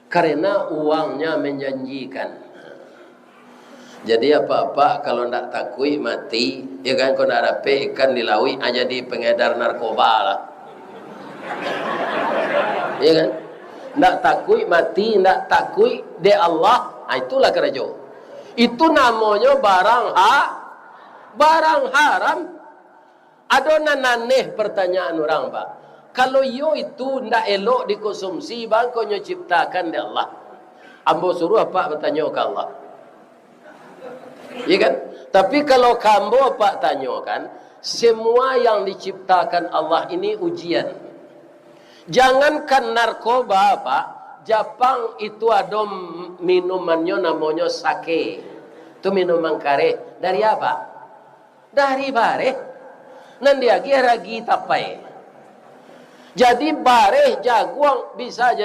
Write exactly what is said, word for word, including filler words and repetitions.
Karena uangnya menjanjikan. Jadi, apak-apak kalau ndak takuik mati, ya kan, kalau ndak dapek ikan di lauik, ah, jadi pengedar narkoba lah. Ya kan? Ndak takuik mati, ndak takuik dek Allah, ah, itulah karajo. Itu namonyo barang ha-, barang haram. Ado nan aneh pertanyaan urang, Pak. Kalau iyo itu ndak elok dikonsumsi, bangkonyo ciptakan dek Allah. Ambo suruah apak batanyo ka Allah. Iya kan? Tapi kalau ka ambo apak tanyokan, semua yang diciptakan Allah ini ujian. Jangankan narkoba, Pak, Japang itu ado minumannyo namonyo sake. Itu minuman kareh. Dari apa? Dari bareh. Nan diagiah ragi tapai. Jadi, bareh jaguang bisa jadi